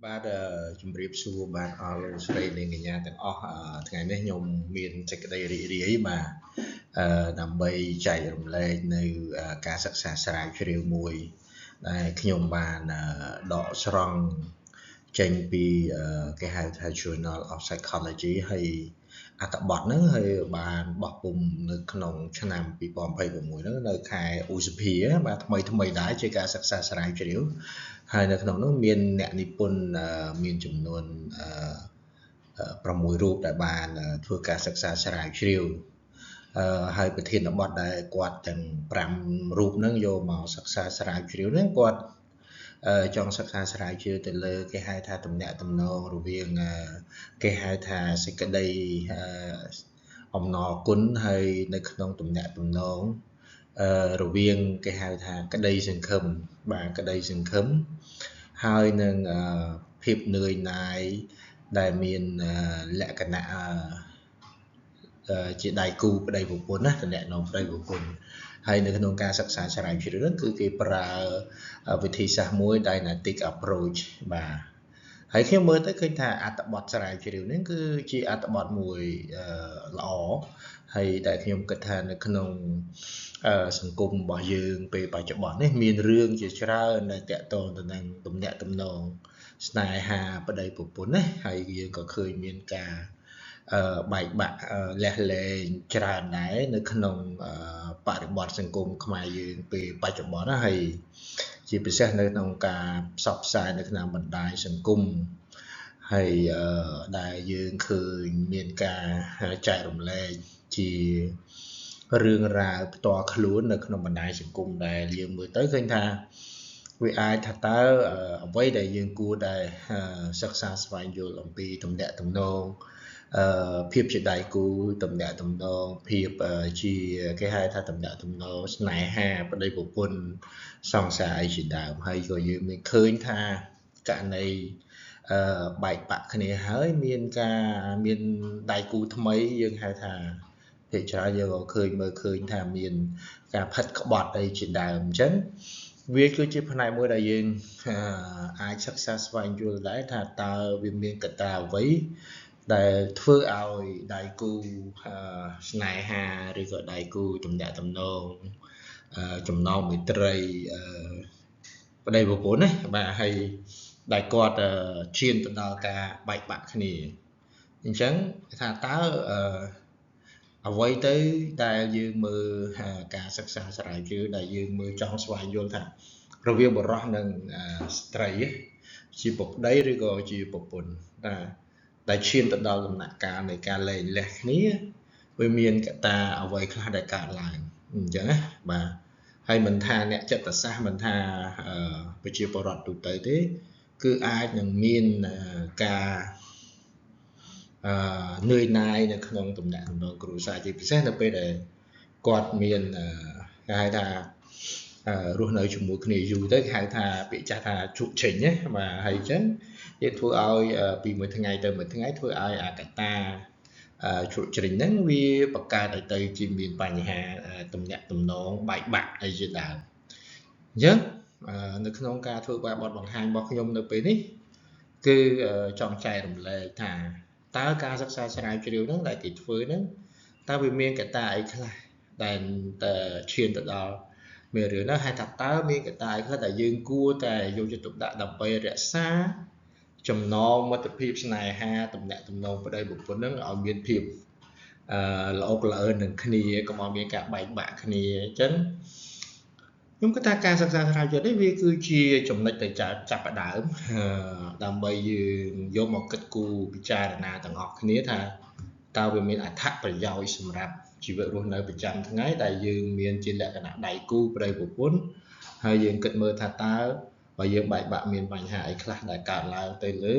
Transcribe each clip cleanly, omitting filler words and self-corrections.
បាទជំរាបសួរបាទអស់លោកស្រីនាងកញ្ញាទាំងអស់ថ្ងៃនេះខ្ញុំមានសេចក្តីរីករាយបាទដើម្បីចែករំលែកនៅការសិក្សាស្រាវជ្រាវមួយដែលខ្ញុំបានដកស្រង់ចេញពីគេហៅថា Journal of Psychology ហើយអត្ថបទហ្នឹងហើយបានបោះពុម្ពនៅក្នុងឆ្នាំ2026ហ្នឹងនៅខែឧសភាបាទថ្មីថ្មីដែរជាការសិក្សាស្រាវជ្រាវហើយនៅក្នុងនោះមានអ្នកនិពន្ធមានចំនួន6រូបដែលបានធ្វើការសិក្សាស្រាវជ្រាវហើយប្រធានបទដែលគាត់ទាំង5រូបហ្នឹងយកមកសិក្សាស្រាវជ្រាវហ្នឹងគាត់ចង់សិក្សាស្រាវជ្រាវទៅលើគេហៅថាទំនាក់ទំនងរវាងគេហៅថាសេចក្តីអំណរគុណហើយនៅក្នុងទំនាក់ទំនងរវាងគេហៅថាក្តីសង្ឃឹមបាទក្តីសង្ឃឹមហើយនឹងភាពនឿយណាយដែលមានលក្ខណៈជាដៃគូប្តីប្រពន្ធណាតំណងប្តីប្រពន្ធហើយនៅក្នុងការសិក្សាស្រាវជ្រាវហ្នឹងគឺគេប្រើវិធីសាស្ត្រមួយ Dynamic Approach បាទហើយខ្ញុំមើលទៅឃើញថាអត្ថបទស្រាវជ្រាវនេះគឺជាអត្ថបទមួយល្អហើយដែលខ្ញុំគិតថានៅក្នុងសង្គមរបស់យើងពេលបច្ចុប្បន្ននេះមានរឿងជាច្រើនដែលតាក់ទងទៅនឹងទំនាក់ទំនងស្នេហាប្តីប្រពន្ធណាហើយយើងក៏ឃើញមានការបែកបាក់លះលែងច្រើនដែរនៅក្នុងបរិបទសង្គមខ្មែរយើងពេលបច្ចុប្បន្នណាហើយជាពិសេសនៅក្នុងការផ្សព្វផ្សាយនៅក្នុងបណ្ដាញសង្គមហើយដែលយើងឃើញមានការចែករំលែកជារឿងរ៉ាវផ្ទាល់ខ្លួននៅក្នុងបណ្ដាញសង្គមដែលយើងមើលទៅឃើញថាវាអាចថាតើអ្វីដែលយើងគួរតែសិក្សាស្វែងយល់អំពីទំនាក់ទំនងភាពជាដៃគូទំនាក់ទំនងភាពជាគេហៅថាទំនាក់ទំនងស្នេហាប្តីប្រពន្ធសង្សារអីជាដើមហើយក៏យើងមានឃើញថាករណីបែកបាក់គ្នាហើយមានការមានដៃគូថ្មីយើងហៅថាភាគច្រើនយើងក៏ឃើញមើលឃើញថាមានការផិតក្បត់អីជាដើមអញ្ចឹងវាគឺជាផ្នែកមួយដែលយើងអាចសិក្សាស្វែងយល់ដែរថាតើវាមានកត្តាអ្វីដែលធ្វើឲ្យដៃគូស្នេហាឬក៏ដៃគូទំនាក់ទំនងចំណងមេត្រីប្តីប្រពន្ធណាបាទហើយដែលគាត់ឈានទៅដល់ការបែកបាក់គ្នាអញ្ចឹងថាតើអ្វីទៅដែលយើងមើលការសិក្សាស្រាវជ្រាវដែលយើងមើលចង់ស្វែងយល់ថារវាងបុរសនិងស្ត្រីជាប្រប្តីឬក៏ជាប្រពន្ធដែលឈានទៅដល់ដំណាក់កាលនៃការលែងលះគ្នាវាមានកត្តាអ្វីខ្លះដែលកើតឡើងអញ្ចឹងណាបាទហើយមិនថាអ្នកចិត្តសាស្ត្រមិនថាប្រជាពលរដ្ឋទូទៅទេគឺអាចនឹងមានការនឿយណាយនៅក្នុងទំនាក់ទំនងគ្រួសារជាពិសេសនៅពេលដែលគាត់មានគេហៅថារស់នៅជាមួយគ្នាយូរទៅគេហៅថាពាក្យចាស់ថាជក់ឆេញណាបាទហើយអញ្ចឹងយើងធ្វើឲ្យពីមួយថ្ងៃទៅមួយថ្ងៃធ្វើឲ្យអាកត្តាជ្រុកជ្រិញហ្នឹងវាបង្កើតឲ្យទៅជាមានបញ្ហាទំនាក់ទំនងបែកបាក់អីជាដើមអញ្ចឹងនៅក្នុងការធ្វើបែបបទបង្ហាញរបស់ខ្ញុំនៅពេលនេះគឺចង់ចែករំលែកថាតើការសិក្សាស្រាវជ្រាវហ្នឹងដែលគេធ្វើហ្នឹងតើវាមានកត្តាអីខ្លះដែលឈានទៅដល់មានរឿងហ្នឹងហើយថាតើមានកត្តាអីខ្លះដែលយើងគួរតែយកចិត្តទុកដាក់ដើម្បីរក្សាចំណងមិត្តភាពស្នេហាទំនាក់ទំនងប្តីប្រពន្ធហ្នឹងឲ្យមានភាពល្អកល្អឿននឹងគ្នាកុំឲ្យមានការបែកបាក់គ្នាអញ្ចឹងខ្ញុំគិតថាការសិក្សាស្រាវជ្រាវនេះវាគឺជាចំណុចដែលចាប់ផ្ដើមដើម្បីយើងយកមកគិតគូរពិចារណាទាំងអស់គ្នាថាតើវាមានអត្ថប្រយោជន៍សម្រាប់ជីវិតរស់នៅប្រចាំថ្ងៃដែលយើងមានជាលក្ខណៈដៃគូប្តីប្រពន្ធហើយយើងគិតមើលថាតើបើយើងបែកបាក់មានបញ្ហាអីខ្លះដែលកើតឡើងទៅលើ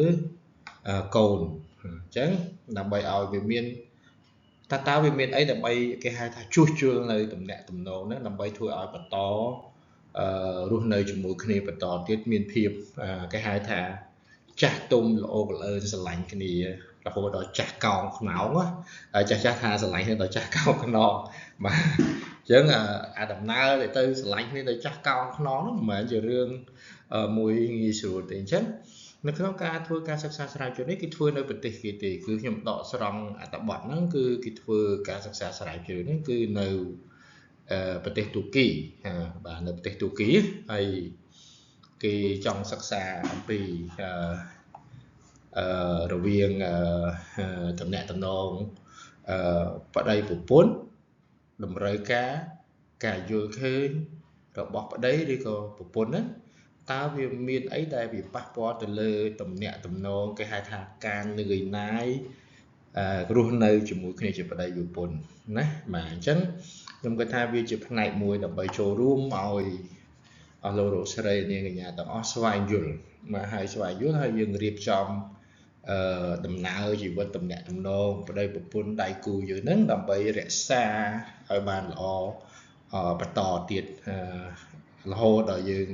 កូនអញ្ចឹងដើម្បីឲ្យវាមានតើវាមានអីដើម្បីគេហៅថាជួសជុលនៅទំនាក់ទំនងហ្នឹងដើម្បីធ្វើឲ្យបន្តរស់នៅជាមួយគ្នាបន្តទៀតមានភាពគេហៅថាចាស់ទុំល្អកល្អឿនស្រឡាញ់គ្នារហូតដល់ចាស់កោងខ្នងហើយចាស់ចាស់ថាស្រឡាញ់គ្នាដល់ចាស់កោងខ្នងបាទអញ្ចឹងអាដំណើរដែលទៅស្រឡាញ់គ្នាដល់ចាស់កោងខ្នងនោះមិនមែនជារឿងមួយងាយស្រួលទេអញ្ចឹង នៅក្នុងការធ្វើការសិក្សាស្រាវជ្រាវនេះគេធ្វើនៅប្រទេសគេទេគឺខ្ញុំដកស្រង់អត្ថបទហ្នឹងគឺគេធ្វើការសិក្សាស្រាវជ្រាវហ្នឹងគឺនៅប្រទេសទូគីបាទនៅប្រទេសទូគីហើយគេចង់សិក្សាអំពីរវាងតំណែងតំណងប្តីប្រពន្ធតម្រូវការការយល់ឃើញរបស់ប្តីឬក៏ប្រពន្ធហ្នឹងតើវាមានអីដែលវាប៉ះពាល់ទៅលើតំណែងតំណងគេហៅថាការនឿយណាយរស់នៅជាមួយគ្នាជាប្តីប្រពន្ធណាបាទអញ្ចឹងខ្ញុំគិតថាវាជាផ្នែកមួយដើម្បីចូលរួមឲ្យអស់លោករកស្រីនាងកញ្ញាទាំងអស់ស្វែងយល់បាទហើយស្វែងយល់ហើយយើងរៀបចំដំណើរជីវិតតំណាក់តំណងប្តីប្រពន្ធដៃគូយើងហ្នឹងដើម្បីរក្សាឲ្យបានល្អបន្តទៀតរហូតដល់យើង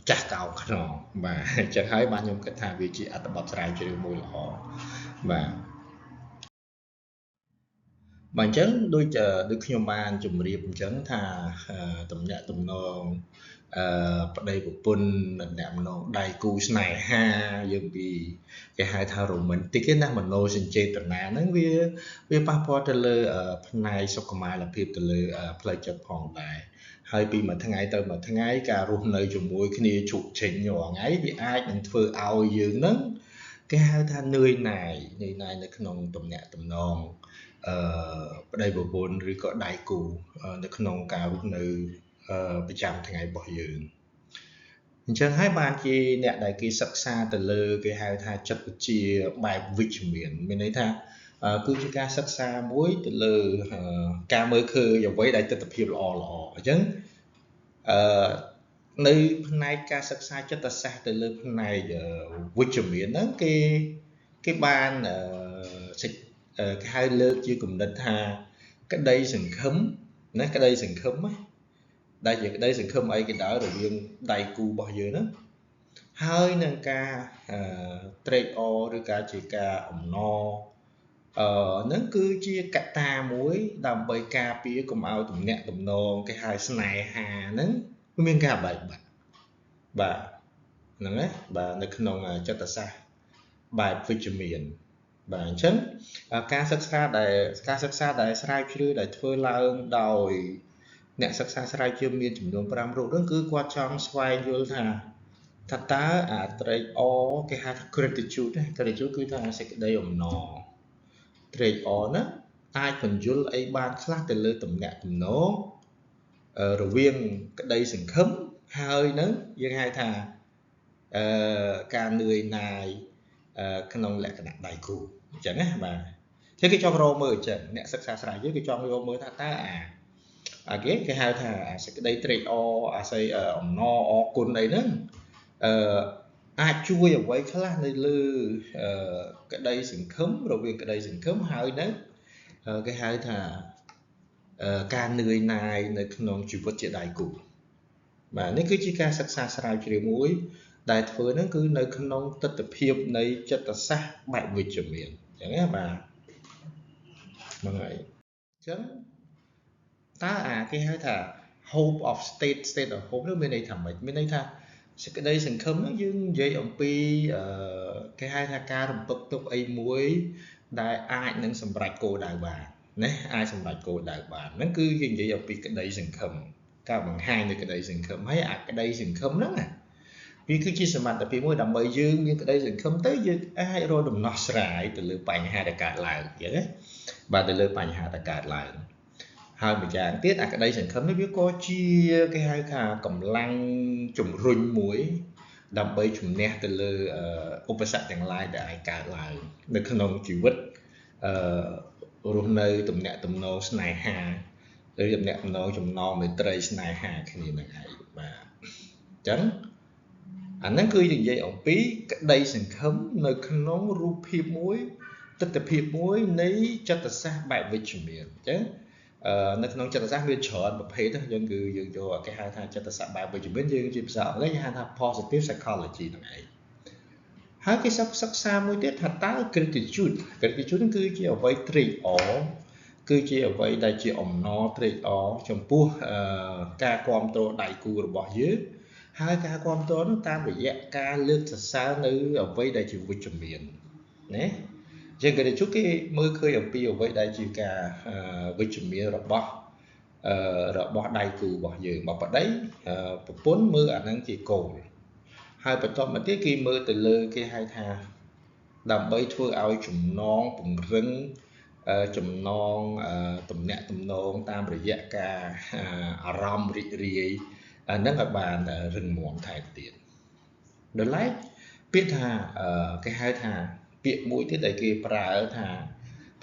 ចាស់កោងខ្នងបាទអញ្ចឹងហើយបាទខ្ញុំគិតថាវាជាអត្ថបទស្រាវជ្រាវមួយល្អបាទបាទអញ្ចឹងដូចខ្ញុំបានជម្រាបអញ្ចឹងថាតំណាក់តំណងប្តីប្រពន្ធតំណាក់តំណងដៃគូស្នេហាយើងពីគេហៅថា romantic ណាមโนសញ្ចេតនាហ្នឹងវាប៉ះពាល់ទៅលើផ្នែកសុខុមាលភាពទៅលើផ្លូវចិត្តផងដែរហើយពីមួយថ្ងៃទៅមួយថ្ងៃការរស់នៅជាមួយគ្នាជក់ចេញរាល់ថ្ងៃវាអាចនឹងធ្វើឲ្យយើងហ្នឹងគេហៅថានឿយណាយនៅក្នុងទំនាក់ទំនងប្តីប្រពន្ធឬក៏ដៃគូនៅក្នុងការរស់នៅប្រចាំថ្ងៃរបស់យើងអញ្ចឹងហើយបានជាអ្នកដែលគេសិក្សាទៅលើគេហៅថាចិត្តវិទ្យាបែបវិជ្ជមានមានន័យថាគឺជាការសិក្សាមួយទៅលើការមើលឃើញអ្វីដែលទិដ្ឋភាពល្អល្អអញ្ចឹងនៅផ្នែកការសិក្សាចិត្តសាស្ត្រទៅលើផ្នែកវិជ្ជមានហ្នឹងគេបានគេហៅលើកជាគំនិតថាក្តីសង្ឃឹមណាក្តីសង្ឃឹមណាដែលជាក្តីសង្ឃឹមអីក៏ដោយរវាងដៃគូរបស់យើងហ្នឹងហើយនឹងការត្រេកអរឬការជាការអំណរហ្នឹងគឺជាកត្តាមួយដើម្បីការពារកុំឲ្យទំនាក់ទំនងគេហៅស្នេហាហ្នឹងមានការបែកបាក់បាទហ្នឹងណាបាទនៅក្នុងចិត្តសាស្ត្របែបវិជ្ជមានបាទអញ្ចឹងការសិក្សាដែលស្រាវជ្រាវដែលធ្វើឡើងដោយអ្នកសិក្សាស្រាវជ្រាវមានចំនួន5រូបហ្នឹងគឺគាត់ចង់ស្វែងយល់ថាតើអាត្រេកអរគេហៅថា gratitude ណា gratitude គឺថាសេចក្តីអំណរត្រេកអរណាអាចបញ្យល់អីបានខ្លះទៅលើទំនាក់ទំនងរវាងក្តីសង្ឃឹមហើយនឹងយើងហៅថាការនឿយណាយក្នុងលក្ខណៈដៃគូអញ្ចឹងណាបាទគេចង់រកមើលអញ្ចឹងអ្នកសិក្សាស្រាវជ្រាវគេចង់រកមើលថាតើអាគេហៅថាសេចក្តីត្រេកអរអាស័យអំណរអរគុណអីហ្នឹងអាចជួយអ្វីខ្លះនៅលើក្តីសង្ឃឹមរវាងក្តីសង្ឃឹមហើយនឹងគេហៅថាការនឿយណាយនៅក្នុងជីវិតជាដៃគូបាទនេះគឺជាការសិក្សាស្រាវជ្រាវមួយដែលធ្វើហ្នឹងគឺនៅក្នុងទិដ្ឋភាពនៃចិត្តសាស្ត្របែបវិជ្ជមានអញ្ចឹងណាបាទហ្នឹងហើយអញ្ចឹងតើអាគេហៅថា hope of state of hope នោះមានន័យថាម៉េចមានន័យថាសេចក្តីសង្ឃឹមហ្នឹងយើងនិយាយអំពីគេហៅថាការរំពឹងទុកអីមួយដែលអាចនឹងសម្រេចគោលដៅបានណាអាចសម្រេចគោលដៅបានហ្នឹងគឺយើងនិយាយអំពីក្តីសង្ឃឹមការបង្ហាញនៃក្តីសង្ឃឹមហើយអាក្តីសង្ឃឹមហ្នឹងណាវាគឺជាសមត្ថភាពមួយដើម្បីយើងមានក្តីសង្ឃឹមទៅយើងអាចរកដំណោះស្រាយទៅលើបញ្ហាដែលកើតឡើងអញ្ចឹងណាបាទទៅលើបញ្ហាដែលកើតឡើងហើយម្យ៉ាងទៀតអាក្តីសង្ឃឹមនេះវាក៏ជាគេហៅថាកម្លាំងជំរុញមួយដើម្បីជំនះទៅលើឧបសគ្គទាំងឡាយដែលអាចកើតឡើងនៅក្នុងជីវិតរស់នៅទំនាក់ទំនងស្នេហាឬទំនាក់ទំនងចំណងមេត្រីស្នេហាគ្នានឹងឯងបាទអញ្ចឹងអាហ្នឹងគឺនិយាយអំពីក្តីសង្ឃឹមនៅក្នុងរូបភាពមួយទិដ្ឋភាពមួយនៃចិត្តសាស្ត្របែបវិជ្ជមានអញ្ចឹងនៅក្នុងចិត្តសាស្ត្រមានច្រើនប្រភេទយើងគឺយើងយកគេហៅថាចិត្តសាស្ត្របែបវិជ្ជមានយើងជាភាសាអង់គ្លេសគេហៅថា positive psychology ហ្នឹងឯងហើយគេសិក្សាមួយទៀតថាតើ gratitude ហ្នឹងគឺជាអ្វីត្រេកអរគឺជាអ្វីដែលជាអំណរត្រេកអរចំពោះការគ្រប់គ្រងដៃគូរបស់យើង ហើយការគ្រប់គ្រងនោះតាមរយៈការលើកសរសើរនៅអ្វីដែលជាវិជ្ជមានណា។ជាងគេជុគេមើលឃើញអំពីអ្វីដែលជាការវិជ្ជមានរបស់ដៃគូរបស់យើង។បើប្តីប្រពន្ធមើលអាហ្នឹងជាគោលហើយបន្ទាប់មកទៀតគេមើលទៅលើគេហៅថាដើម្បីធ្វើឲ្យចំណងពង្រឹងចំណងទំនាក់ទំនងតាមរយៈការអារម្មណ៍រីករាយហ្នឹងឲ្យបានរឹងមាំថែមទៀត។ដល់ឡែកពាក្យថាគេហៅថាពាក្យមួយទៀតដែលគេប្រើថា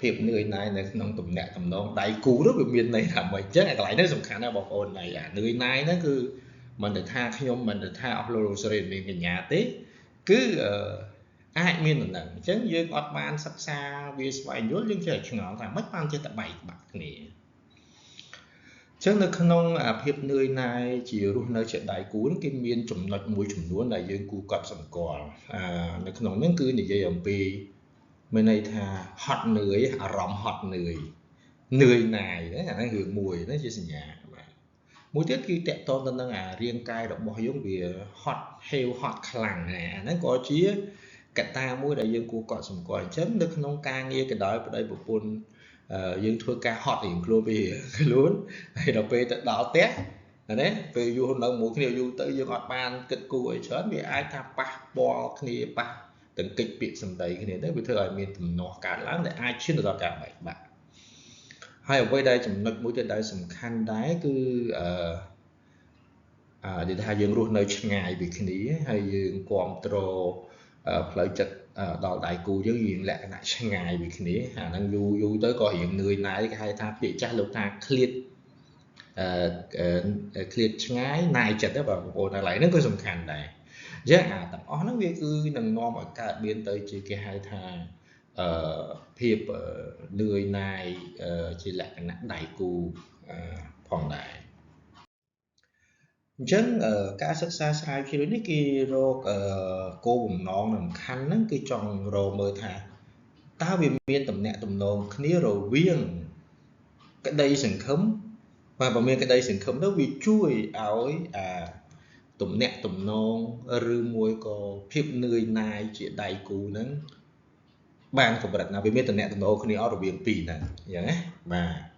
ភាពនឿយណាយនៅក្នុងទំនាក់ទំនងដៃគូនោះវាមានន័យថាម៉េចអញ្ចឹងអាកន្លែងនេះសំខាន់ណាស់បងប្អូនណៃអានឿយណាយហ្នឹងគឺមិនទៅថាខ្ញុំមិនទៅថាអស់លោកស្រីនាងកញ្ញាទេគឺអាចមានដំណឹងអញ្ចឹងយើងអត់បានសិក្សាវាស្វែងយល់យើងចេះឆ្ងល់ថាម៉េចបានចេះតែបែកបាក់គ្នា។អញ្ចឹងនៅក្នុងអាភាពនឿយណាយជារស់នៅជាដៃគូនឹងគេមានចំណុចមួយចំនួនដែលយើងគួរកត់សម្គាល់នៅក្នុងហ្នឹងគឺនិយាយអំពីមានន័យថាហត់នឿយអារម្មណ៍ហត់នឿយនឿយណាយអាហ្នឹងរឿងមួយណាជាសញ្ញាបាទមួយទៀតគឺតកតងទៅនឹងអារាងកាយរបស់យើងវាហត់ហេវហត់ខ្លាំងណាអាហ្នឹងក៏ជាកត្តាមួយដែលយើងគួរកត់សម្គាល់។អញ្ចឹងនៅក្នុងការងារក៏ដោយប្តីប្រពន្ធយើងធ្វើការហត់រៀងខ្លួនពីខ្លួនហើយដល់ពេលទៅដល់ផ្ទះណាពេលយូរនៅមួយគ្នាយូរទៅយើងអត់បានគិតគូរអីច្រើនវាអាចថាប៉ះពាល់គ្នាប៉ះទាំងកិច្ចពាក្យសម្ដីគ្នាទៅវាធ្វើឲ្យមានទំនាស់កើតឡើងដែលអាចឈានទៅដល់ការបែកបាក់។ហើយអ្វីដែលចំណុចមួយទៀតដែលសំខាន់ដែរគឺអឺនិយាយថាយើងរស់នៅឆ្ងាយពីគ្នាហើយយើងគ្រប់គ្រងផ្លូវចិត្តដល់ដៃគូយើងយើងលក្ខណៈឆ្ងាយពីគ្នាអាហ្នឹងយូរយូរទៅក៏រៀងនឿយណាយគេហៅថាពាក្យចាស់លោកថាឃ្លាតអឺឃ្លាតឆ្ងាយណាយចិត្តបងប្អូនកន្លែងហ្នឹងក៏សំខាន់ដែរអញ្ចឹងអាទាំងអស់ហ្នឹងវាគឺនឹងនាំឲ្យកើតមានទៅជាគេហៅថាអឺភាពនឿយណាយជាលក្ខណៈដៃគូផងដែរអញ្ចឹងការសិក្សាស្រាវជ្រាវនេះគេរកគោលបំណងសំខាន់ហ្នឹងគឺចង់រកមើលថាតើវាមានតំណែងទំនងគ្នារវាងក្តីសង្ឃឹមបាទបើមានក្តីសង្ឃឹមទៅវាជួយឲ្យអាទំនាក់ទំនងឬមួយក៏ភាពនឿយណាយជាដៃគូហ្នឹងបានកម្រិតណាវាមានតំណែងទំនងគ្នាអត់រវាងពីរហ្នឹងអញ្ចឹងណាបាទ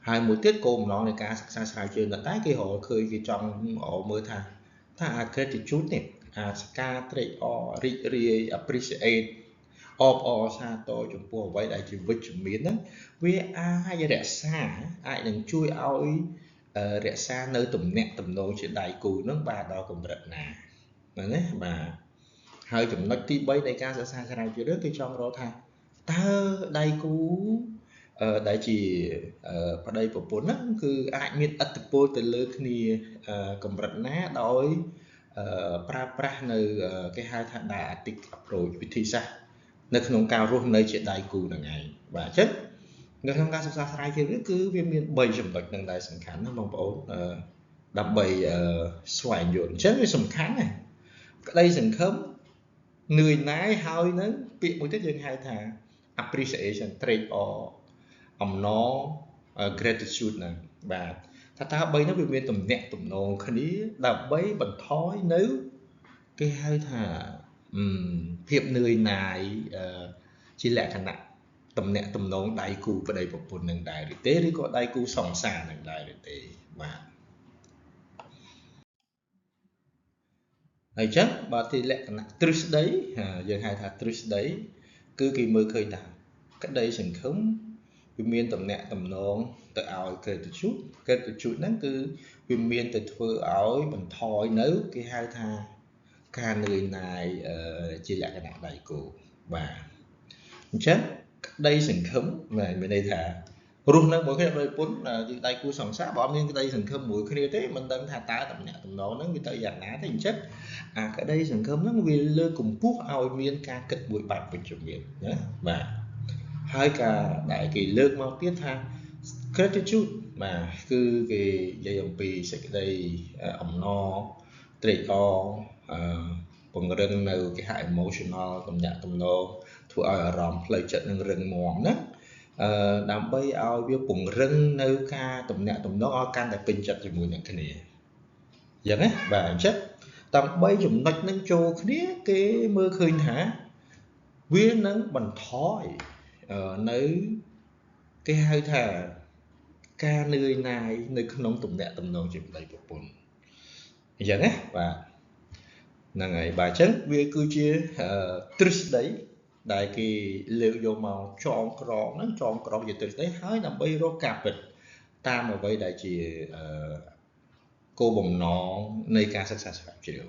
ហើយមួយទៀតគោលបំណងនៃការសិក្សាស្រាវជ្រាវដែរគេរកឃើញគេចង់រកមើលថាថាអា gratitude នេះអាការត្រេកអររីករាយ appreciate អបអរសាទរចំពោះអ្វីដែលជាវិជ្ជមានហ្នឹងវាអាចរក្សាអាចនឹងជួយឲ្យរក្សានៅទំនាក់ទំនងជាដៃគូហ្នឹងបាទដល់កម្រិតណាហ្នឹងណាបាទហើយចំណុចទី3នៃការសិក្សាស្រាវជ្រាវគឺចង់រកថាតើដៃគូដែលជាប្តីប្រពន្ធហ្នឹងគឺអាចមានឥទ្ធិពលទៅលើគ្នាកម្រិតណាដោយប្រើប្រាស់នៅគេហៅថា dyadic approach វិធីសាស្ត្រនៅក្នុងការរស់នៅជាដៃគូហ្នឹងឯងបាទអញ្ចឹងនៅក្នុងការសិក្សាស្រាវជ្រាវនេះគឺវាមាន3ចំណុចហ្នឹងដែលសំខាន់ណាបងប្អូនដើម្បីស្វែងយល់អញ្ចឹងវាសំខាន់ណាក្តីសង្ឃឹមនឿយណាយហើយនឹងពាក្យមួយទៀតយើងហៅថា appreciation ត្រេកអរអំណរ gratitude ហ្នឹងបាទថាតើ3នោះវាមានទំនាក់ទំនងគ្នាដើម្បីបន្ថយនៅគេហៅថាភាពនឿយណាយជាលក្ខណៈតំណាក់តំណងដៃគូប្តីប្រពន្ធនឹងដែរឬទេឬក៏ដៃគូសង្សារនឹងដែរឬទេបាទហើយចឹងបើទីលក្ខណៈទ្រឹស្ដីយើងហៅថាទ្រឹស្ដីគឺគេមើលឃើញថាក្តីសង្ឃឹមវាមានតំណាក់តំណងទៅឲ្យ gratitude gratitude ហ្នឹងគឺវាមានទៅធ្វើឲ្យបន្ថយនៅគេហៅថាការនឿយណាយជាលក្ខណៈដៃគូបាទអញ្ចឹងក្តីសង្ឃឹមបាទមានន័យថារស់នៅមួយគ្នាដោយពុនជាដៃគូសង្សារបើអត់មានក្តីសង្ឃឹមមួយគ្នាទេមិនដឹងថាតើតំណាក់តំណងហ្នឹងវាទៅយ៉ាងណាទេអញ្ចឹងអាក្តីសង្ឃឹមហ្នឹងវាលើកកម្ពស់ឲ្យមានការគិតមួយបែបវិជ្ជមានណាបាទហើយការដែលគេលើកមកទៀតថា gratitude បាទគឺគេនិយាយអំពីសេចក្តីអំណរត្រេកអរអឺពង្រឹងនៅគេហៅ emotional តំណាក់តំណងធ្វើឲ្យអារម្មណ៍ផ្លូវចិត្តនឹងរឹងមាំណាអឺដើម្បីឲ្យវាពង្រឹងនៅការតំណាក់តំណងឲ្យកាន់តែពេញចិត្តជាមួយនឹងគ្នាអញ្ចឹងណាបាទអញ្ចឹង ទាំង3ចំណុចនឹងចូលគ្នាគេមើលឃើញថាវានឹងបន្ថយនៅគេហៅថាការនឿយណាយនៅក្នុងទំនាក់ទំនងជាប្តីប្រពន្ធអញ្ចឹងណាបាទហ្នឹងហើយបាទអញ្ចឹងវាគឺជាទ្រឹស្ដីដែលគេលើកយកមកចងក្រងហ្នឹងចងក្រងជាទ្រឹស្ដីហើយដើម្បីរកការពិតតាមអ្វីដែលជាគោលបំណងនៃការសិក្សាស្រាវជ្រាវ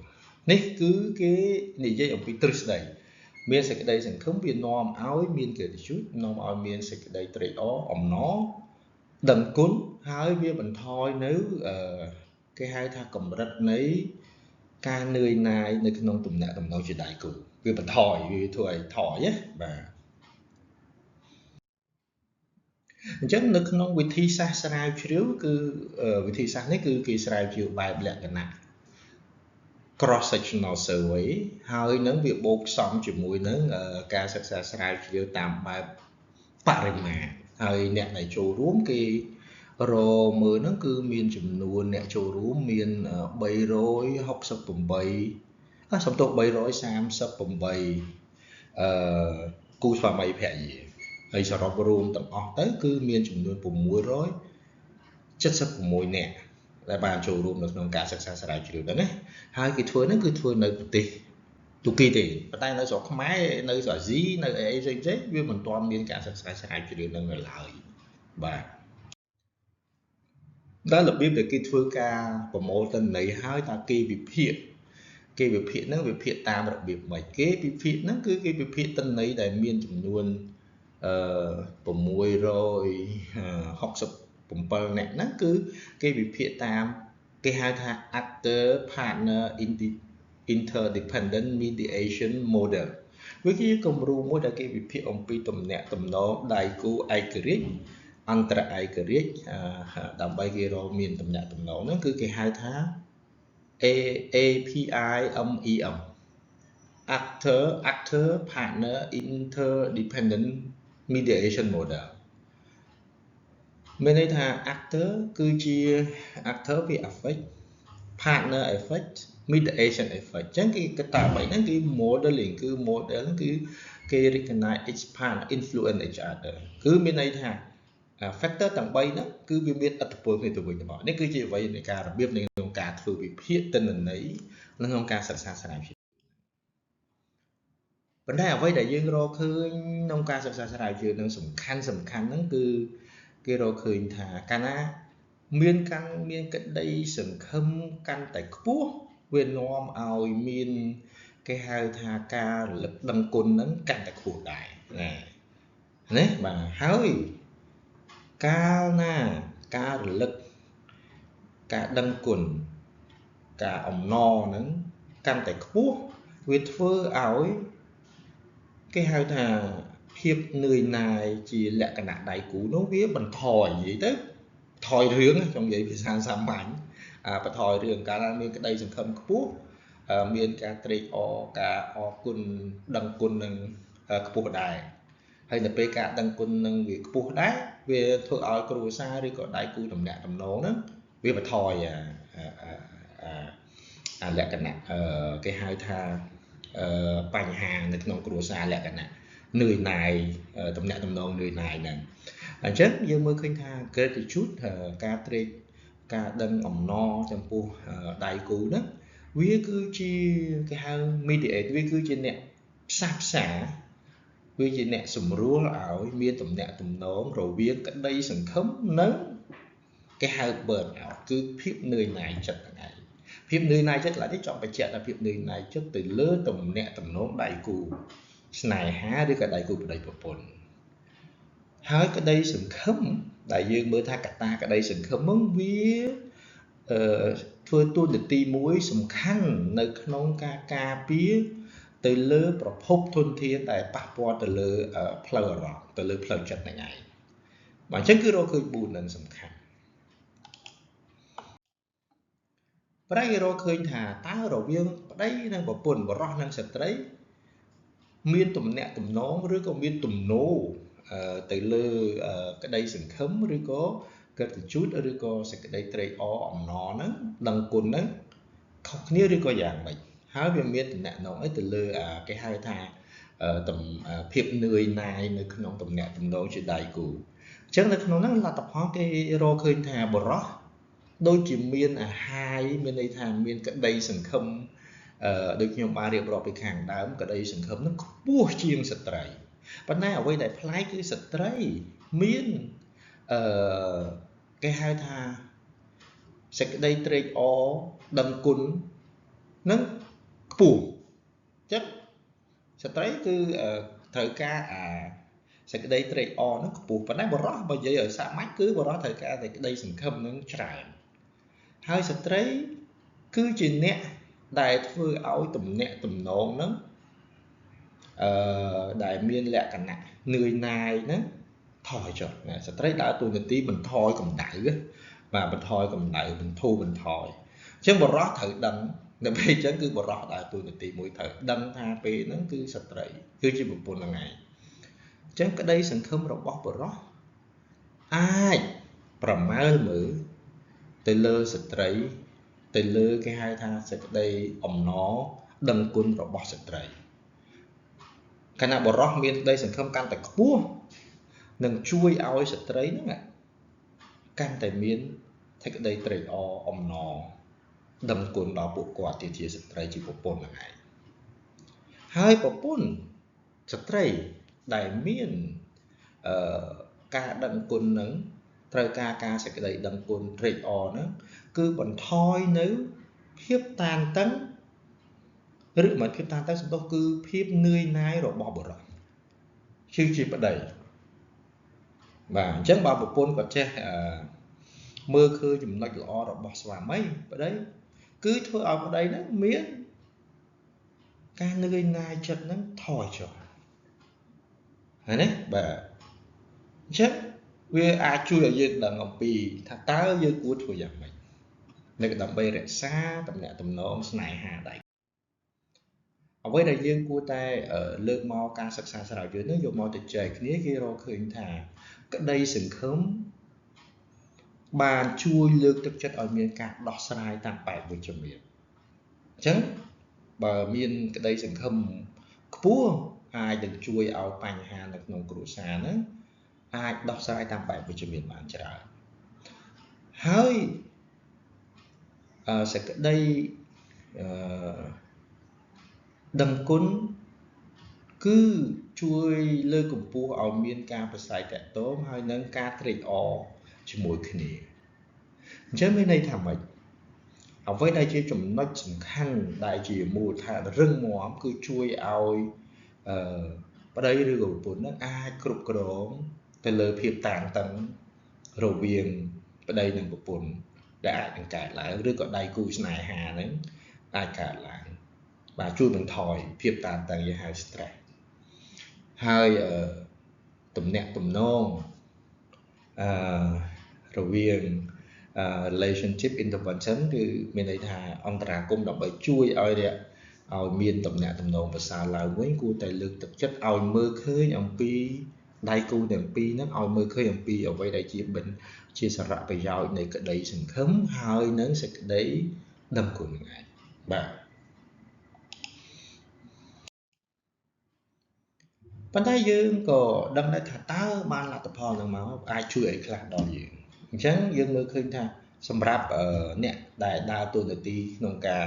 នេះគឺគេនិយាយអំពីទ្រឹស្ដីមានសេចក្តីសង្ឃឹមវានាំឲ្យមាន gratitude នាំឲ្យមានសេចក្តីត្រេកអរអំណរដឹងគុណហើយវាបន្ថយនៅគេហៅថាកម្រិតនៃការនឿយណាយនៅក្នុងទំនាក់ទំនងជាដៃគូវាបន្ថយវាធ្វើឲ្យថយណាបាទអញ្ចឹងនៅក្នុងវិធីសាស្ត្រស្រាវជ្រាវគឺវិធីសាស្ត្រនេះគឺគេស្រាវជ្រាវបែបលក្ខណៈ cross sectional survey ហើយនឹងវាបូកផ្សំជាមួយនឹងការសិក្សាស្រាវជ្រាវតាមបែបបរិមាណហើយអ្នកដែលចូលរួមគេរមើលហ្នឹងគឺមានចំនួនអ្នកចូលរួមមាន368សំទោស338អឺគូស្វាមីភរិយាហើយសរុបរួមទាំងអស់ទៅគឺមានចំនួន676នាក់ដែលបានចូលរួមនៅក្នុងការសិក្សាស្រាវជ្រាវហ្នឹងណាហើយគេធ្វើហ្នឹងគឺធ្វើនៅប្រទេសទូគីទេប៉ុន្តែនៅស្រុកខ្មែរនៅស្រុកអាស៊ីនៅអីផ្សេងៗវាមិនទាន់មានការសិក្សាស្រាវជ្រាវហ្នឹងនៅឡើយបាទដែលរបៀបដែលគេធ្វើការប្រមូលទិន្នន័យហើយតើគេវិភាគហ្នឹងវិភាគតាមរបៀបម៉េចគេវិភាគហ្នឹងគឺគេវិភាគទិន្នន័យដែលមានចំនួន667នាក់ហ្នឹងគឺគេវិភាគតាមគេហៅថា actor partner interdependent mediation model វាជាគំរូមួយដែលគេវិភាគអំពីទំនាក់ទំនងដៃគូឯករាជ្យអន្តរឯករាជ្យដើម្បីគេរកមានទំនាក់ទំនងហ្នឹងគឺគេហៅថា APIMEM actor partner interdependent mediation model មានន័យថា actor គឺជា actor វា affect partner effect mediation effect អញ្ចឹងគេកត្តា3ហ្នឹងគឺ modeling គឺ model ហ្នឹងគឺគេ recognize each partner influence each other គឺមានន័យថា factor ទាំង3ហ្នឹងគឺវាមានឥទ្ធិពលគ្នាទៅវិញទៅមកនេះគឺជាអ្វីនៃការរបៀបនៃក្នុងការធ្វើវិភាគទិន្នន័យនិងក្នុងការសិក្សាស្រាវជ្រាវប៉ុន្តែអ្វីដែលយើងរកឃើញក្នុងការសិក្សាស្រាវជ្រាវនឹងសំខាន់ហ្នឹងគឺគេរកឃើញថាកាលណាមានកាន់មានក្តីសង្ឃឹមកាន់តែខ្ពស់វានាំឲ្យមានគេហៅថាការរលឹកដឹងគុណហ្នឹងកាន់តែខ្ពស់ដែរណាបាទហើយកាលណាការរលឹកការដឹងគុណការអំណរហ្នឹងកាន់តែខ្ពស់វាធ្វើឲ្យគេហៅថាភាពនឿយណាយជាលក្ខណៈដៃគូនោះវាបន្ថយនិយាយទៅថយរឿងចង់និយាយភាសាសាមញ្ញបន្ថយរឿងកាលណាមានក្តីសង្ឃឹមខ្ពស់មានការត្រេកអរការអរគុណដឹងគុណនឹងខ្ពស់ដែរហើយនៅពេលការដឹងគុណនឹងវាខ្ពស់ដែរវាធ្វើឲ្យគ្រួសារឬក៏ដៃគូទំនាក់ទំនងហ្នឹងវាបន្ថយអាលក្ខណៈគេហៅថាបញ្ហានៅក្នុងគ្រួសារលក្ខណៈនឿយណាយទំនាក់ទំនងនឿយណាយហ្នឹងអញ្ចឹងយើងមើលឃើញថា gratitude ការត្រេកការដឹងអំណរចំពោះដៃគូហ្នឹងវាគឺជាគេហៅ mediate វាគឺជាអ្នកផ្សះផ្សាវាជាអ្នកសម្រួលឲ្យមានទំនាក់ទំនងរវាងក្តីសង្ឃឹមនិងគេហៅ burn out គឺភាពនឿយណាយចិត្តហ្នឹងឯងភាពនឿយណាយចិត្តឡើយនេះចង់បញ្ជាក់ថាភាពនឿយណាយចិត្តទៅលើទំនាក់ទំនងដៃគូស្នេហាឬក៏ដៃគូប្តីប្រពន្ធហើយក្តីសង្ឃឹមដែលយើងមើលថាកត្តាក្តីសង្ឃឹមហ្នឹងវាធ្វើតួនាទីមួយសំខាន់នៅក្នុងការការពារទៅលើប្រភពធនធានដែលប៉ះពាល់ទៅលើផ្លូវអារម្មណ៍ទៅលើផ្លូវចិត្តហ្នឹងឯងបាទអញ្ចឹងគឺរកឃើញ4នឹងសំខាន់ប្រែគេរកឃើញថាតើរវាងប្តីនិងប្រពន្ធបុរសនិងស្ត្រីមានទំនាក់ទំនងឬក៏មានទំនោរទៅលើក្តីសង្ឃឹមឬក៏ gratitude ឬក៏សេចក្តីត្រេកអរអំណរហ្នឹងដឹងគុណហ្នឹង ខុសគ្នាឬក៏យ៉ាងម៉េចហើយវាមានតំណែងអីទៅលើគេហៅថាភាពនឿយណាយនៅក្នុងតំណែងជាដៃគូអញ្ចឹងនៅក្នុងហ្នឹងលទ្ធផលគេរកឃើញថាបុរសដូចជាមានអាហាយមានន័យថាមានក្តីសង្ឃឹមដូចខ្ញុំបានរៀបរាប់ពីខាងដើមក្តីសង្ឃឹមនឹងខ្ពស់ជាងស្ត្រីប៉ុន្តែអ្វីដែលប្លែកគឺស្ត្រីមានគេហៅថាសេចក្តីត្រេកអរដឹងគុណនឹងខ្ពស់អញ្ចឹងស្ត្រីគឺត្រូវការអាសេចក្តីត្រេកអរនឹងខ្ពស់ប៉ុន្តែបុរសបើនិយាយឲ្យសាមញ្ញគឺបុរសត្រូវការសេចក្តីសង្ឃឹមនឹងច្រើនហើយស្ត្រីគឺជាអ្នកដែលធ្វើឲ្យទំនាក់ទំនងនឹងដែលមានលក្ខណៈនឿយណាយហ្នឹងថយចុះណាស្ត្រីដើរតួនាទីបន្ថយកម្ដៅបាទបន្ថយកម្ដៅបន្ធូរបន្ថយអញ្ចឹងបុរសត្រូវដឹងនៅពេលអញ្ចឹងគឺបុរសដើរតួនាទីមួយត្រូវដឹងថាពេលហ្នឹងគឺស្ត្រីគឺជាប្រពន្ធហ្នឹងឯងអញ្ចឹងក្តីសង្ឃឹមរបស់បុរសអាចប្រមើលមើលទៅលើស្ត្រីទៅលើគេហៅថាសេចក្តីអំណរដឹងគុណរបស់ស្ត្រីកាលណាបុរសមានក្តីសង្ឃឹមកាន់តែខ្ពស់នឹងជួយឲ្យស្ត្រីហ្នឹងកាន់តែមានសេចក្តីត្រេកអរអំណរដឹងគុណដល់ពួកគាត់ជាស្ត្រីជាប្រពន្ធហ្នឹងឯងហើយប្រពន្ធស្ត្រីដែលមានការដឹងគុណហ្នឹងត្រូវការការសេចក្តីដឹងគុណត្រេកអរហ្នឹងគឺបន្ថយនៅភាពតានតឹងឬមិនភាពតានតឹងសំដៅគឺភាពនឿយណាយរបស់បុរសគឺជាប្តីបាទអញ្ចឹងបើប្រពន្ធគាត់ចេះមើលឃើញចំណុចល្អរបស់ស្វាមីប្តីគឺធ្វើឲ្យប្តីហ្នឹងមានការនឿយណាយចិត្តហ្នឹងថយចុះហើយណាបាទអញ្ចឹងវាអាចជួយឲ្យយើងដឹងអំពីថាតើយើងគួរធ្វើយ៉ាងម៉េចនៅដើម្បីរក្សាទំនាក់ទំនងស្នេហាដៃអ្វីដែលយើងគួរតែលើកមកការសិក្សាស្រាវជ្រាវនេះយកមកទៅចែកគ្នាគេរកឃើញថាក្តីសង្ឃឹមបានជួយលើកទឹកចិត្តឲ្យមានការដោះស្រាយតាមបែបវិជ្ជមានអញ្ចឹងបើមានក្តីសង្ឃឹមខ្ពស់អាចនឹងជួយឲ្យបញ្ហានៅក្នុងគ្រួសារហ្នឹងអាចដោះស្រាយតាមបែបវិជ្ជមានបានច្រើនហើយសេចក្តីដឹងគុណគឺជួយលើកកម្ពស់ឲ្យមានការប្រស័យតាក់ទងហើយនឹងការត្រេកអរជាមួយគ្នាអញ្ចឹងមានន័យថាម៉េចអ្វីដែលជាចំណុចសំខាន់ដែលជាមូលដ្ឋានរឹងមាំគឺជួយឲ្យប្តីឬក៏ប្រពន្ធនឹងអាចគ្រប់គ្រងទៅលើភាពតានតឹងរវាងប្តីនិងប្រពន្ធដែលអាចនឹងកើតឡើងឬក៏ដៃគូស្នេហាហ្នឹងអាចកើតឡើងបាទជួយបន្ថយភាពតានតឹងយើងហៅ stress ហើយទំនាក់ទំនងរវាង relationship intervention គឺមានន័យថាអន្តរាគមន៍ដើម្បីជួយឲ្យមានទំនាក់ទំនងប្រសើរឡើងវិញគួរតែលើកទឹកចិត្តឲ្យមើលឃើញអំពីដៃគូទាំងពីរហ្នឹងឲ្យមើលឃើញអំពីអ្វីដែលជាសារៈប្រយោជន៍នៃក្តីសង្ឃឹមហើយនឹងសេចក្តីដឹងគុណហ្នឹងឯងបាទប៉ុន្តែយើងក៏ដឹងដែរថាតើបានលទ្ធផលនឹងមកអាចជួយអីខ្លះដល់យើងអញ្ចឹងយើងមើលឃើញថាសម្រាប់អ្នកដែលដើរតួនាទីក្នុងការ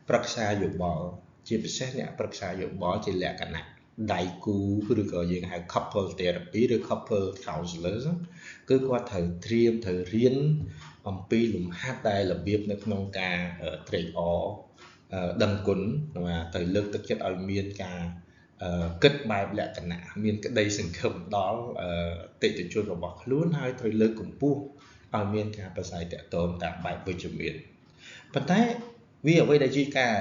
ប្រឹក្សាយោបល់ជាពិសេសអ្នកប្រឹក្សាយោបល់ជាលក្ខណៈដៃគូឬក៏យើងហៅ couple therapy ឬ couple counselors គឺគាត់ត្រូវត្រៀមត្រូវរៀនអំពីលំហាត់ដែលរបៀបនៅក្នុងការត្រេកអរដឹងគុណត្រូវលើកទឹកចិត្តឲ្យមានការគិតបែបលក្ខណៈមានក្តីសង្ឃឹមដល់អតិថិជនរបស់ខ្លួនហើយត្រូវលើកកម្ពស់ឲ្យមានការប្រស័យតាក់ទងតាមបែបវិជ្ជមានប៉ុន្តែវាអ្វីដែលជាការ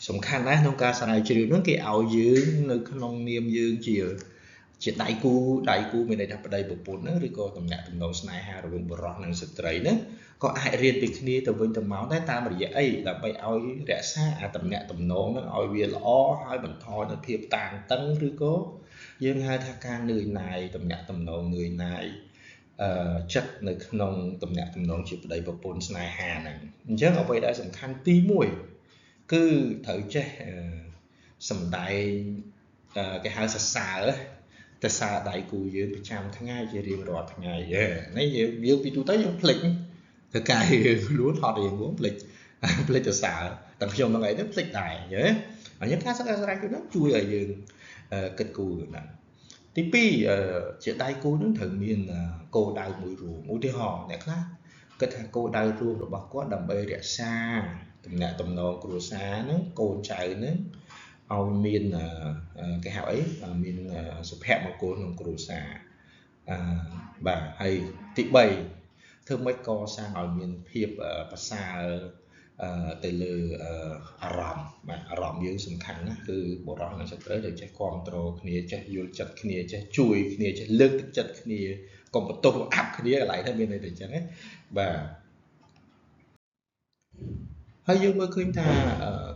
សំខាន់ណាស់ក្នុងការស្រាវជ្រាវនោះគេឲ្យយើងនៅក្នុងនាមយើងជាដៃគូមានន័យថាប្តីប្រពន្ធហ្នឹងឬក៏ទំនាក់ទំនងស្នេហារវាងបុរសនិងស្ត្រីហ្នឹងក៏អាចរៀនពីគ្នាទៅវិញទៅមកដែរតាមរយៈអីដើម្បីឲ្យរក្សាអាទំនាក់ទំនងហ្នឹងឲ្យវាល្អហើយបន្ថយនូវភាពតានតឹងឬក៏យើងហៅថាការនឿយណាយទំនាក់ទំនងនឿយណាយ ចិត្តនៅក្នុងទំនាក់ទំនងជាប្តីប្រពន្ធស្នេហាហ្នឹងអញ្ចឹងអ្វីដែលសំខាន់ទី1គឺត្រូវចេះសម្ដែងគេហៅសរសើរទៅសើដៃគូយើងប្រចាំថ្ងៃជារៀងរាល់ថ្ងៃនេះយើងពីទូទៅយើងភ្លេចធ្វើការយើងខ្លួនហត់រៀងខ្លួនភ្លេចភ្លេចទៅសើទាំងខ្ញុំហ្នឹងឯងទៅភ្លេចដែរយល់អញ្ចឹងការសិក្សាស្រាវជ្រាវហ្នឹងជួយឲ្យយើងគិតគូរហ្នឹងទី2ជាដៃគូនឹងត្រូវមានគោលដៅមួយរួមឧទាហរណ៍អ្នកខ្លះគិតថាគោលដៅរួមរបស់គាត់ដើម្បីរក្សាទំនាក់ទំនងគ្រួសារហ្នឹងកូនចៅហ្នឹងឲ្យមានគេហៅអីមានសុភមង្គលក្នុងគ្រួសារបាទហើយទី3ធ្វើម៉េចកសាងឲ្យមានភាពប្រសើរទៅលើអារម្មណ៍បាទអារម្មណ៍យើងសំខាន់ណាស់គឺបុរសនិងស្ត្រីត្រូវចេះគ្រប់គ្រងគ្នាចេះយល់ចិត្តគ្នាចេះជួយគ្នាចេះលើកទឹកចិត្តគ្នាកុំបន្ទោសអាប់គ្នាកន្លែងហ្នឹងមានន័យថាអញ្ចឹងណាបាទហើយយើងមើលឃើញថា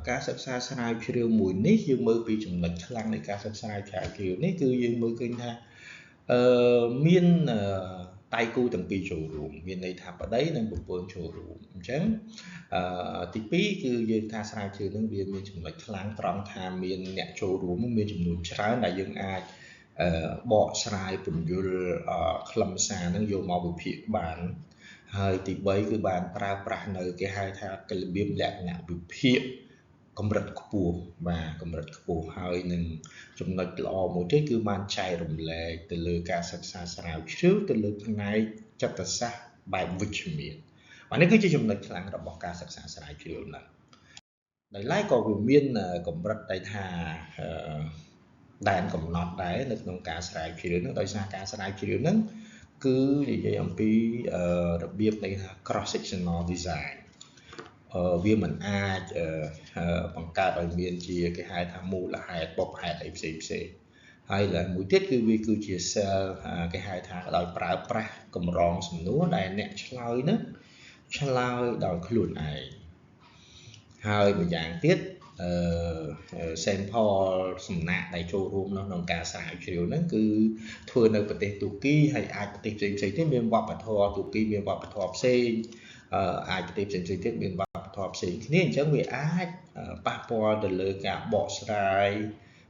ការសិក្សាស្រាវជ្រាវមួយនេះយើងមើលពីចំណុចខ្លាំងនៃការសិក្សាស្រាវជ្រាវនេះគឺយើងមើលឃើញថាមានដៃគូទាំងពីរចូលរួមមានន័យថាប្តីនិងប្រពន្ធចូលរួមអញ្ចឹងទី2គឺយើងថាស្រាវជ្រាវនឹងវាមានចំណុចខ្លាំងត្រង់ថាមានអ្នកចូលរួមមានចំនួនច្រើនដែលយើងអាចបកស្រាយពន្យល់ខ្លឹមសារនឹងយកមកវិភាគបានហើយទី3គឺបានប្រើប្រាស់នៅគេហៅថារបៀបលក្ខណៈវិភាគកម្រិតខ្ពស់បាទកម្រិតខ្ពស់ហើយនឹងចំណុចល្អមួយទៀតគឺបានចែករំលែកទៅលើការសិក្សាស្រាវជ្រាវទៅលើផ្នែកចិត្តសាស្ត្របែបវិជ្ជមានបាទនេះគឺជាចំណុចខ្លាំងរបស់ការសិក្សាស្រាវជ្រាវហ្នឹងដោយឡែកក៏វាមានកម្រិតដែលថាដែនកំណត់ដែរនៅក្នុងការស្រាវជ្រាវហ្នឹងដោយសារការស្រាវជ្រាវហ្នឹងគឺនិយាយអំពីរបៀបនៃថា cross sectional design វាមិនអាចបង្កើតឲ្យមានជាគេហៅថាមូលហេតុបុព្វហេតុអីផ្សេងផ្សេងហើយឡើយមួយទៀតគឺវាគឺជា cell គេហៅថាដោយប្រើប្រាស់កម្រងសំណួរដែលអ្នកឆ្លើយហ្នឹងឆ្លើយដោយខ្លួនឯងហើយម្យ៉ាងទៀតsample សំណាក់ដែលចូលរួមនៅក្នុងការស្រាវជ្រាវហ្នឹងគឺធ្វើនៅប្រទេសទូគីហើយអាចប្រទេសផ្សេងៗទៀតមានវប្បធម៌ទូគីមានវប្បធម៌ផ្សេងអាចប្រទេសផ្សេងៗទៀតមានវប្បធម៌ផ្សេងគ្នាអញ្ចឹងវាអាចប៉ះពាល់ទៅលើការបកស្រាយ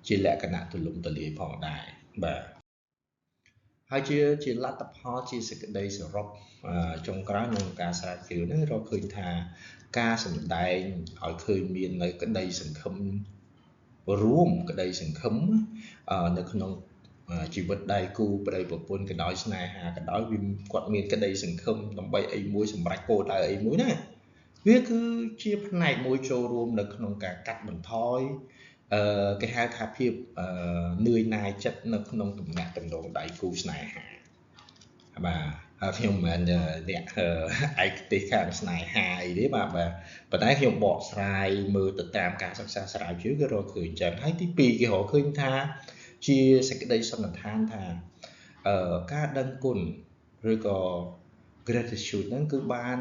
ជាលក្ខណៈទូលំទូលាយផងដែរបាទហើយជាលទ្ធផលជាសេចក្តីសរុបចុងក្រោយក្នុងការស្រាវជ្រាវនេះរកឃើញថាការសម្ដែងឲ្យឃើញមាននៅក្តីសង្ឃឹមរួមក្តីសង្ឃឹមនៅក្នុងជីវិតដៃគូប្តីប្រពន្ធក៏ដោយស្នេហាក៏ដោយវាគាត់មានក្តីសង្ឃឹមដើម្បីអីមួយសម្រាប់គោលដៅអីមួយណាវាគឺជាផ្នែកមួយចូលរួមនៅក្នុងការកាត់បន្ថយគេហៅថាភាពនឿយណាយចិត្តនៅក្នុងទំនាក់ទំនងដៃគូស្នេហាបាទហើយខ្ញុំមិនមែនអ្នកឯកទេសខាងស្នេហាអីទេបាទបាទប៉ុន្តែខ្ញុំបកស្រាយមើលទៅតាមការសិក្សាស្រាវជ្រាវគេរកឃើញចឹងហើយទី2គេរកឃើញថាជាសេចក្តីសន្និដ្ឋានថាការដឹងគុណឬក៏ gratitude ហ្នឹងគឺបាន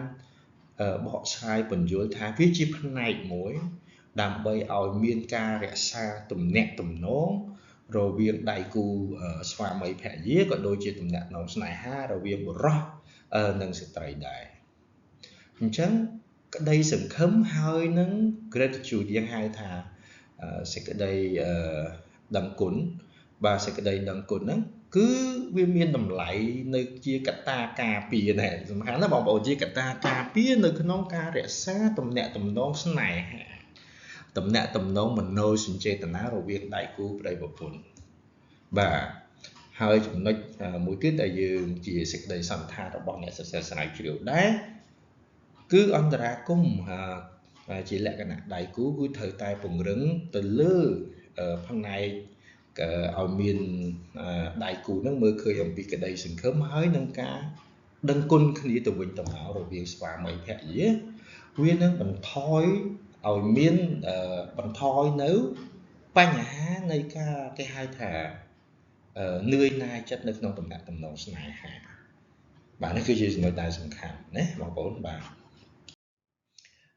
បកស្រាយពន្យល់ថាវាជាផ្នែកមួយដើម្បីឲ្យមានការរក្សាទំនាក់ទំនងរវាងដៃគូស្វាមីភរិយាក៏ដូចជាទំនាក់ទំនងស្នេហារវាងបុរសនិងស្ត្រីដែរអញ្ចឹងក្តីសង្ឃឹមហើយនឹង gratitude យើងហៅថាសេចក្តីដឹងគុណបាទសេចក្តីដឹងគុណហ្នឹងគឺវាមានតម្លៃនៅជាកត្តាការពារដែរសំខាន់ណាបងប្អូនជាកត្តាការពារនៅក្នុងការរក្សាទំនាក់ទំនងស្នេហាទំនាក់ទំនងមនោសញ្ចេតនារវាងដៃគូប្តីប្រពន្ធបាទហើយចំណុចមួយទៀតដែលយើងជាសេចក្តីសន្និដ្ឋានរបស់អ្នកសិក្សាស្រាវជ្រាវដែរគឺអន្តរាគមន៍ជាលក្ខណៈដៃគូគឺត្រូវតែពង្រឹងទៅលើផ្នែកឲ្យមានដៃគូនឹងមើលឃើញអំពីក្តីសង្ឃឹមហើយនឹងការដឹងគុណគ្នាទៅវិញទៅមករវាងស្វាមីភរិយាវានឹងបន្ថយឲ្យមានបន្ថយនៅបញ្ហានៃការគេហៅថានឿយណាយចិត្តនៅក្នុងទំនាក់ទំនងស្នេហាបាទនេះគឺជាចំណុចដែលសំខាន់ណាបងប្អូនបាទ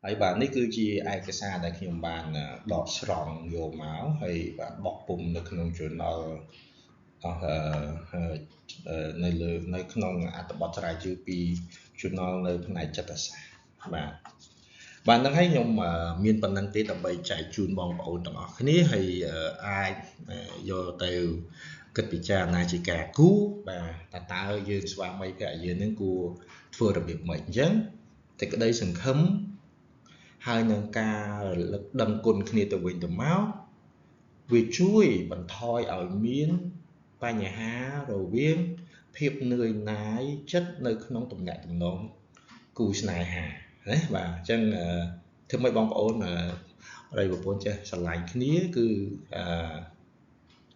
ហើយបាទនេះគឺជាឯកសារដែលខ្ញុំបានដកស្រង់យកមកហើយបានបោះពុំនៅក្នុង journal អស់នៅលើនៅក្នុងអត្ថបទស្រាវជ្រាវពី journal នៅផ្នែកចិត្តសាស្ត្របាទបាទហ្នឹងហើយខ្ញុំមានប៉ុណ្្នឹងទេដើម្បីចែកជូនបងប្អូនទាំងអស់គ្នាហើយអាចយកទៅគិតពិចារណាជាការគូបាទតើយើងស្វាមីភរិយានឹងគួរធ្វើរបៀបម៉េចអញ្ចឹងសេចក្តីសង្ឃឹមហើយនឹងការរលឹកដឹងគុណគ្នាទៅវិញទៅមកវាជួយបន្ថយឲ្យមានបញ្ហារវាងភាពនឿយណាយចិត្តនៅក្នុងទំនាក់ទំនងគូស្នេហាណាបាទអញ្ចឹងធ្វើម៉េចបងប្អូនប្តីប្រពន្ធចេះស្រឡាញ់គ្នាគឺ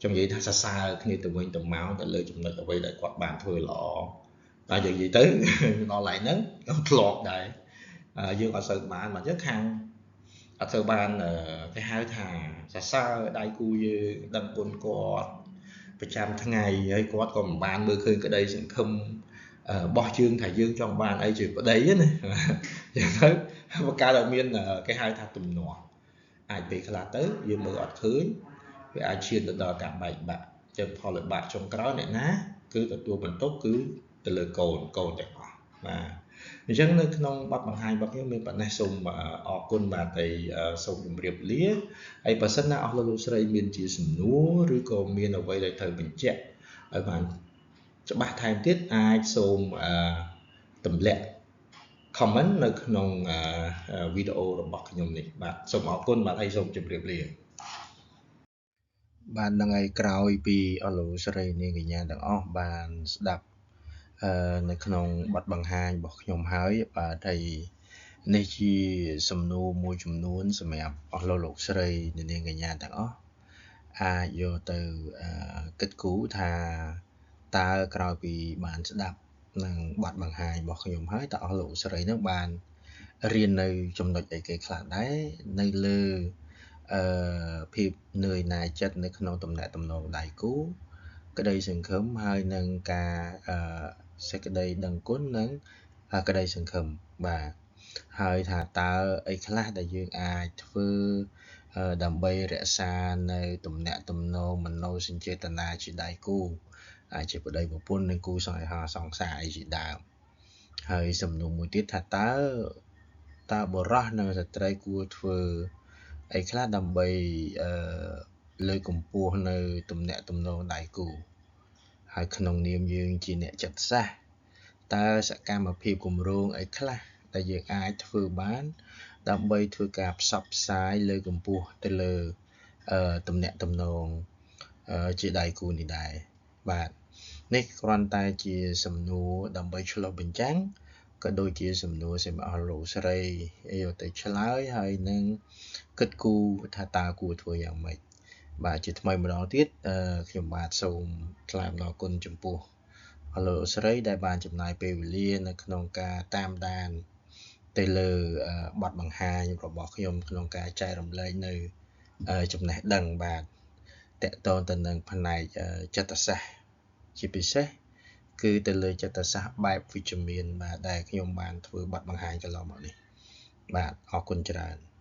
ចង់និយាយថាសរសើរគ្នាទៅវិញទៅមកទៅលើចំណុចអ្វីដែលគាត់បានធ្វើល្អបាទយើងនិយាយទៅដល់ឡែកហ្នឹងខ្ញុំធ្លាប់ដែរយើងអត់សូវបានបាទអញ្ចឹងខាងអត់សូវបានគេហៅថាសរសើរដៃគូយើងដឹងគុណគាត់ប្រចាំថ្ងៃហើយគាត់ក៏មិនបានមើលឃើញក្តីសង្ឃឹមបោះជើងថាយើងចង់បានអីជាប្តីណាអញ្ចឹងទៅបង្កើតឲ្យមានគេហៅថាទំនាស់អាចពេលខ្លះទៅយើងមើលអត់ឃើញវាអាចឈានទៅដល់ការបែកបាក់អញ្ចឹងផលវិបាកចុងក្រោយអ្នកណាគឺទទួលបន្ទុកគឺទៅលើកូនទាំងអស់បាទអញ្ចឹងនៅក្នុងបទបង្ហាញរបស់ខ្ញុំមានប៉ុណ្ណេះសូមអរគុណបាទហើយសូមជម្រាបលាហើយបើសិនណាអស់លោកលោកស្រីមានជាសំណួរឬក៏មានអ្វីដែលត្រូវបញ្ជាក់ឲ្យបានច្បាស់ថែមទៀតអាចសូមទម្លាក់ comment នៅក្នុងវីដេអូរបស់ខ្ញុំនេះបាទសូមអរគុណបាទហើយសូមជម្រាបលាបាទនឹងហើយក្រោយពីអស់លោកស្រីនាងកញ្ញាទាំងអស់បានស្ដាប់នៅក្នុងបទបង្ហាញរបស់ខ្ញុំហើយបាទហើយនេះជាសំណួរមួយចំនួនសម្រាប់អស់លោកលោកស្រីនាងកញ្ញាទាំងអស់អាចយកទៅគិតគូរថាតើក្រោយពីបានស្ដាប់នឹងបទបង្ហាញរបស់ខ្ញុំហើយតើអស់លោកស្រីនឹងបានរៀននៅចំណុចអីគេខ្លះដែរនៅលើភាពនឿយណាយចិត្តនៅក្នុងទំនាក់ទំនងដៃគូក្តីសង្ឃឹមហើយនឹងការសេចក្តីដឹងគុណនិងក្តីសង្ឃឹមបាទហើយថាតើអីខ្លះដែលយើងអាចធ្វើដើម្បីរក្សានៅទំនាក់ទំនងមនោសញ្ចេតនាជាដៃគូអាចជាប្តីប្រពន្ធនិងគូសង្ហាសង្សារអីជាដើមហើយសំណួរមួយទៀតថាតើបុរសនិងស្ត្រីគួរធ្វើអីខ្លះដើម្បីលើកកម្ពស់នៅទំនាក់ទំនងដៃគូហើយក្នុងនាមយើងជាអ្នកចិត្តសាស្ត្រតើសកម្មភាពគម្រោងអីខ្លះដែលយើងអាចធ្វើបានដើម្បីធ្វើការផ្សព្វផ្សាយលើកកម្ពស់ទៅលើទំនាក់ទំនងជាដៃគូនេះដែរបាទនេះគ្រាន់តែជាសំណួរដើម្បីឆ្លុះបញ្ចាំងក៏ដូចជាសំណួរសម្រាប់អស់លោកស្រីយកទៅឆ្លើយហើយនឹងគិតគូរថាតើគួរធ្វើយ៉ាងម៉េចបាទជាថ្មីម្ដងទៀតខ្ញុំបាទសូមថ្លែងអំណរគុណចំពោះអស់លោកស្រីដែលបានចំណាយពេលវេលានៅក្នុងការតាមដានទៅលើបទបង្ហាញរបស់ខ្ញុំក្នុងការចែករំលែកនៅចំណេះដឹងបាទតកតងទៅនឹងផ្នែកចិត្តសាស្ត្រជាពិសេសគឺទៅលើចិត្តសាស្ត្របែបវិជ្ជមានបាទដែលខ្ញុំបានធ្វើបទបង្ហាញកន្លងមកនេះបាទអរគុណច្រើន។